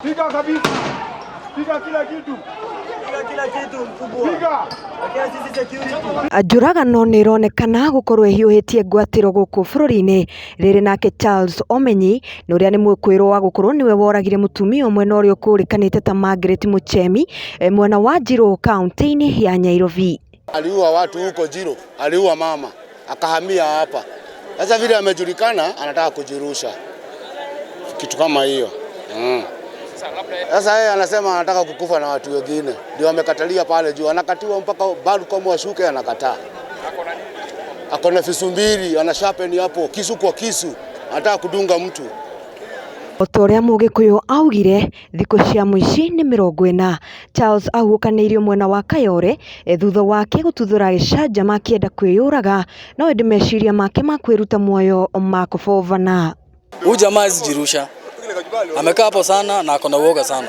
Piga kabisa. Piga kila kitu. Piga kila kitu mkubwa. Piga. Lakini sisi security. Njũragano nĩ ĩronekana gũkorwo ĩhiũhĩtie ngwatĩro gũkũ bũrũri-inĩ, rĩrĩ nake Charles Omenyi na ũrĩa nĩ mwĩkũĩrwo wa gũkorwo nĩwe woragire mũtumia ũmwe na ũrĩa ũkũrĩkanĩte ta Margaret Muchemi mwena wa Njirũ kaũntĩ-inĩ ya Nyairobi. Aliua watu huko Jiro, aliua mama akahamia hapa. Sasa vile amejulikana, anataka kujirusha kitu kama hiyo. Sasa yeye anasema anataka kukufa na watu wengine, ndio amekatalia pale juu, anakatiwa mpaka balcony washuke, anakataa. Ako na visu mbili, ana sharpen hapo, kisu kwa kisu, anataka kudunga mtu. O ta ũrĩa Mũgĩkũyũ augire thikũ cia mũici nĩ 40. Charles ahuhũkanĩirio mwena wa Kayole thutha wake gũtuthũra gĩcanjama akĩenda kwĩyũraga no ĩndĩ meciria make ma kwĩruta muoyo makũbobana. Huyu jamaa hawezi jirusha, amekaa hapo sana na ako na uoga sana,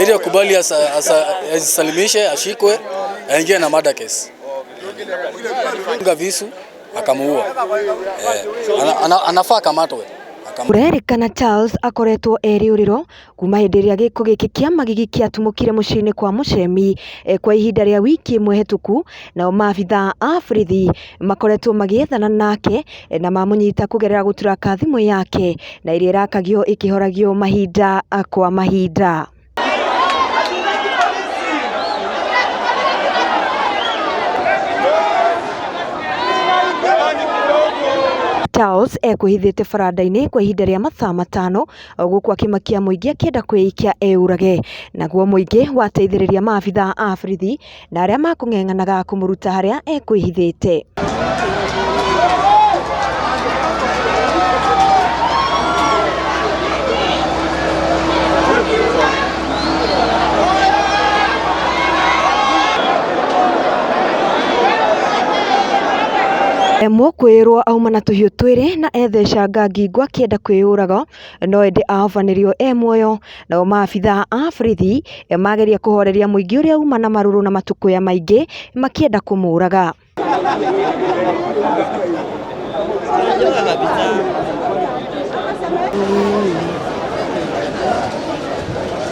ili akubali asalimishe, ashikwe, aingie na murder case. Nga visu akamuua. Anafaa kamatwe. Kũrerĩkana Charles akoretwo e rĩũrĩro kuma hĩndĩ ĩrĩa gĩko gĩkĩ kĩa magigi kĩatumũkire mũciĩ-inĩ kwa Mũcemi kwa ihinda rĩa wiki ĩmwe hetũku, nao maabithaa a borithi makoretwo magĩethana nake na mamũnyita kũgerera gũturaka thimũ yake na ĩrĩa ĩrakagio ĩkĩhoragio mahinda kwa mahinda. Charles ekwĩhithĩte baranda-inĩ kwa ihinda rĩa mathaa 5 gũkũ akĩmakia mũingĩ akĩenda kwĩikia eũrage, naguo mũingĩ wateithĩrĩria maabithaa a borithi na arĩa makũng'eng'anaga kũmũruta harĩa ekwĩhithĩte. Mũkwĩrwo auma na tũhiũ twĩrĩ na ethecanga ngingo akĩenda kwĩyũraga no ĩndĩ ahobanĩrio e muoyo, nao maabithaa a borithi mageria kũhoreria mũingĩ ũrĩa uma na marũrũ na matũkũya maingĩ makĩenda kũmũraga.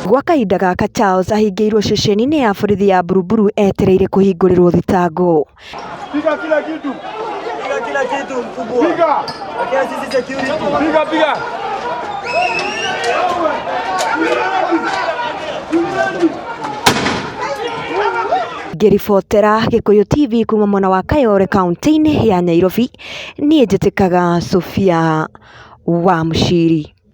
Gwa kahinda gaka Charles ahingĩirwo ceceni-inĩ ya borithi ya Buruburu etereire kũhingũrĩrwo thitango. Piga kila kitu. Piga kila kitu mkubwa. Piga. Lakini sisi security. Piga piga. Ngĩribotera Gĩkũyũ TV kuma mwena wa Kayole kaũntĩ-inĩ ya Nyairobi, niĩ njĩtĩkaga Sophia wa Mũciri.